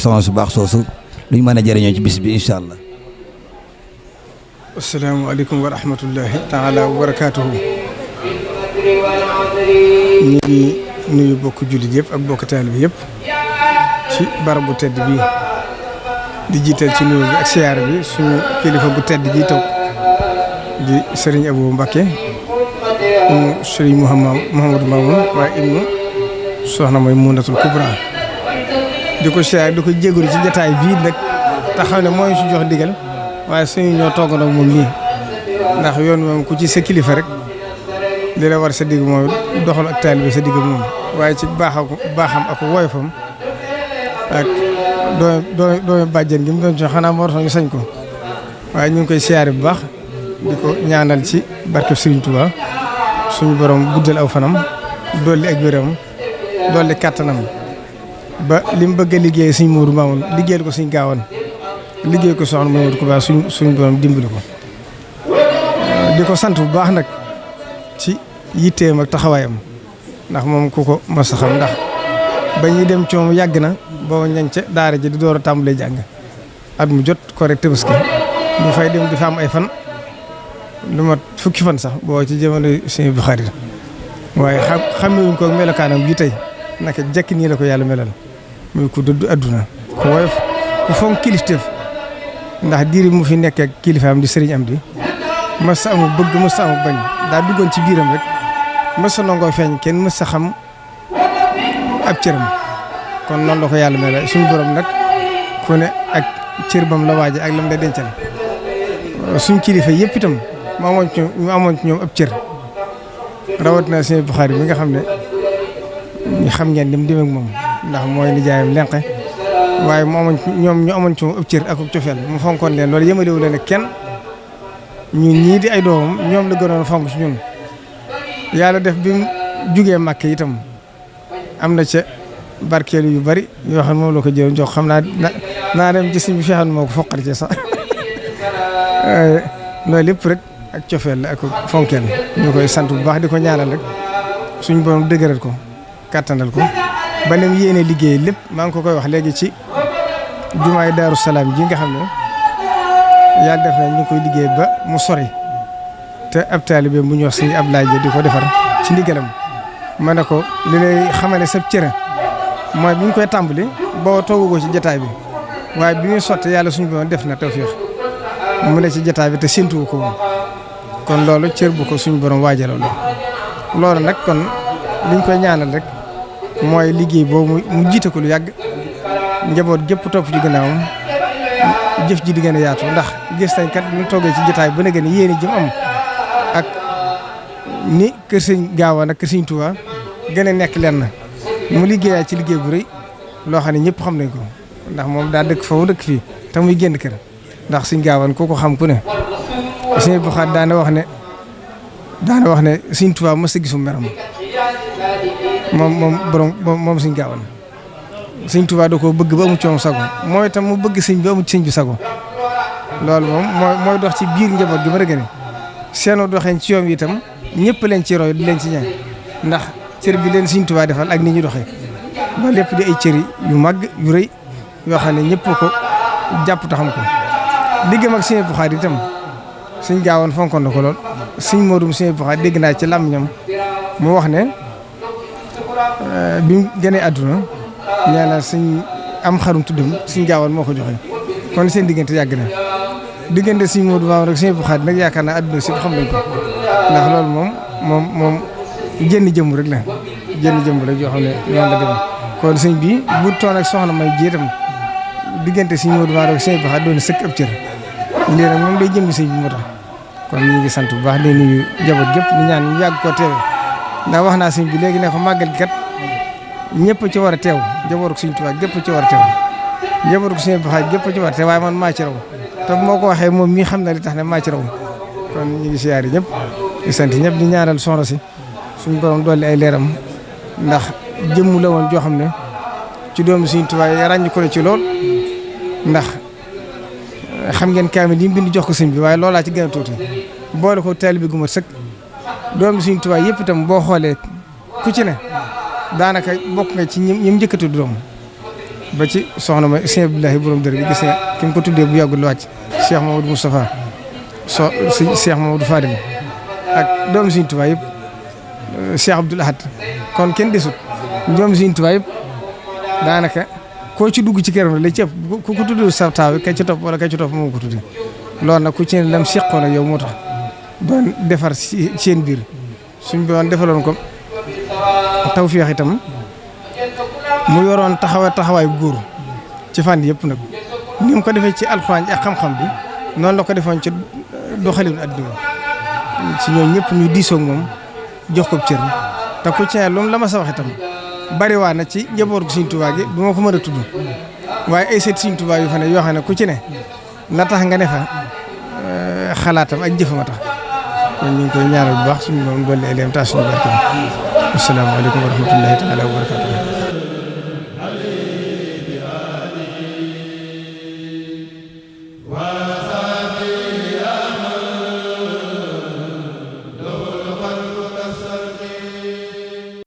soxna su baax soosu luñ mën a jëriñoo ci bis bi incha allah. asalaamaaleykum wa rahmatullahi taala wa barakaatuhu. ñu ngi nuyu bokk jullit yëpp ak bokk taalibe bi yëpp ci barabu tedd bi di jiital ci nuyu bi ak siyaar bi suñu kilifa gu tedd gi toog di Serigne Abou Mbacké ibnu Serigne Mouhamadou Mamoun waaye ibnu soxna mooy Munatul Kubra di ko siyaar di ko jégalu ci jotaay bii nag te xam ne mooy su jox digal waaye suñu ñoo toogandoo ak moom nii ndax yoon moom ku ci sa kilifa rek li la war sa digg mooy doxal ak taalibe sa digg moom waaye ci baaxam ak woyofam ak doomi bàjjen gi mu doon ci xanaa moo tax ñu sañ ko waaye ñu ngi koy siyaare bu baax di ko ñaanal ci barkeb Serigne Touba suñu borom guddal aw fanam dolli ak wéram dolli kàttanam ba li mu bëgg a liggéey suñ Modou Mamoun liggéeyal ko suñ Gaawan liggéey ko soxna Mamadou Touba suñ borom dimbali ko di ko sant bu baax nag ci yitteem ak taxawaayam ndax moom ku ko mos a xam ndax ba ñuy dem ci moom yàgg na boo ñañ ca daara ji di door a tàmbalee jàng at mu jot correct Tabaski bu fay dem di fa am ay fan lu mat fukki fan sax boo ci jamono Sëñ Buxaari waaye xamewuñ ko melokaanam bi tey naka jekk nii la ko yàlla melal muy ku dëddu adduna ku woyof ku fonk kilifteef ndax diiri mu fi nekk ak kilifaam di Sëriñ Amdi mës sa amu bëgg mës sa amu bañ daa duggoon ci biiram rek mës sa nangoo feeñ kenn mës sa xam ab cëram kon noonu la ko yàlla melal suñu borom nag ku ne ak cër bam la waaje ak lam la dencal suñ kilifa yëpp itam mu amoon ci ñoom ab cër rawatina Sëñ Buxaari mi nga xam ne ñu xam ngeen lim dem ak moom ndax mooy nijaayam lenqe waaye mu amoon ñu amoon ci moom ab cër ak cofeel mu fonkoon leen loolu yëmalewu leen ak kenn ñun ñii di ay doomam ñoom la gënoon fonk ci ñun yàlla def bi mu jugee Màkka itam am na ca barkeelu yu bari yoo xam ne moom la ko jëloon jox xam naa dem ci bi fexeel moo ko foqal ci sax loolu lépp rek ak cofeel la ak fonkeel ñu koy sant bu baax di ko ñaanal rek suñ borom dëgëral ko kàttanal ko ba lim yéene liggéey lépp maa ngi ko koy wax léegi ci jumaay Daaru Salaam ji nga xam ne yàlla def na ñu koy liggéey ba mu sori te ab taalibe bu ñu wax Sëñ Ablaye ja di ko defar ci ndigalam ma ne ko li lay xamale sab cëra mooy bi ñu koy tàmbali boo toogu ko ci jotaay bi waaye bi ñuy sotti yàlla suñu borom def na tawfeex mu ne ci jotaay bi te séntuwu ko woon kon loolu cër bu ko suñu borom waajaloon loolu nag kon liñ koy ñaanal rek mooy liggéey boobu mu jiite ko lu yàgg njaboot gépp topp ci gannaawam jëf ji di gën a yaatu ndax gis nañ kat bi ñu toogee ci jotaay ba léegi ni yéen jëm am ak ni kër Sëñ Gaawaan ak kër Sëñ Tuubaa gën a nekk lenn mu liggéeyaat ci liggéey bu rëy loo xam ne ñëpp xam nañ ko ndax moom daa dëkk foofu dëkk fii te muy génn kër ndax Sëñ Gaawaan ku ko xam ku ne Sëñ Buxaari daana wax ne Sëñ Tuubaa mës a gisu meram moom Sëñ Gaawaan Sëñ Tuubaa da koo bëgg ba amu ci moom sago mooy itam mu bëgg sëñ bi amu ci sëñ bi sago loolu moom mooy dox ci biir njaboot gi ba rëgg ne seenu doxeen ci yoon yi itam ñëpp leen ci roy di leen ci ñaan ndax cër bi leen Sëñ Tuubaa defal ak ni ñu doxee ba lépp di ay cër yu mag yu rëy yoo xam ne ñëpp ko jàpp te xam ko diggam ak Sëñ Buxaari itam Sëñ Gaawaan fonkoon na ko lool Sëñ Modou Sëñ Buxaari dégg naa ci làmmiñam mu wax ne bi mu gënee àdduna nee na Sëñ am xarum tuddam Sëñ Gaawaan moo ko joxe kon seen diggante yàgg na diggante Sëñ Modou Mamoun rek Sëñ Buxaari nag yaakaar naa àdduna si xam nañ ko ndax loolu moom jënn jëmm rek la yoo xam ne noonu la demee kon sëñ bi bu toon ak soxna may jiitam diggante Sëñ Modou Mamoun rek Sëñ Buxaari doon sëkk ab cër lii nag moom day jëmmi sëñ bi moo tax kon ñu ngi sant bu baax di nuyu njaboot gépp di ñaan ñu yàgg koo teewe ndax wax naa sëñ bi léegi ne ko màggal gi kat ñëpp ci war a teew njabootu Sëñ Tuubaa gépp ci war a teew njabootu Sëñ Buxaari gépp ci war a teew waaye man maa ci raw te moo ko waxee moom mii xam na li tax ne maa ci raw kon ñu ngi siyaar yi ñëpp di sant ñëpp di ñaanal soxna si suñu borom dolli ay leeram ndax jëmm la woon joo xam ne ci doomu Sëñ Tuubaa yi ràññ ko ci lool ndax xam ngeen kaamil yi mu bind jox ko sëñ bi waaye loolaa ci gën a tuuti boole ko taalibe gu mat sëkk doomu Sëñ Tuubaa yëpp itam boo xoolee ku ci ne daanaka bokk nga ci ñi njëkkatu doom ba ci soxna ma Sëñ Abdoulahi borom dër bi gis nga ki mu ko tuddee bu yàggul wàcc Cheikh Mamadou Moustapha Cheikh Mamadou Fadil ak doomu Sëñ Tuubaa yëpp Cheikh Abdoul Ahad kon kenn desut doomu Sëñ Tuubaa yëpp daanaka koo ci dugg ci këram la ci ëpp ku ko tudd sa taaw bi ka ci topp wala ka ci topp moo ko tuddee loolu nag ku ci ne lam seqoon ak yow moo tax doon defar ci seen biir suñ doon defaloon ko tawfeex itam mu yoroon taxawaay góor ci fànn yëpp nag ni mu ko defee ci alxuraan ak xam-xam bi noonu la ko defoon ci doxalinu adduna ci ñooñu ñëpp ñu diisoo ak moom jox ko cër te ku ci ne lu mu la ma sa wax itam bariwaa na ci njaboot gu Sëñ Tuubaa gi du ma ko mën a tudd waaye ay seet Sëñ Tuubaa yu fa ne yoo xam ne ku ci ne la tax nga ne fa xalaatam ak jëfama tax kon ñu ngi koy ñaanal bu baax suñu doom dolli ay leem tax suñu barke. Asalaamaaleykum wa rahmatullahi taala wa barakatuh.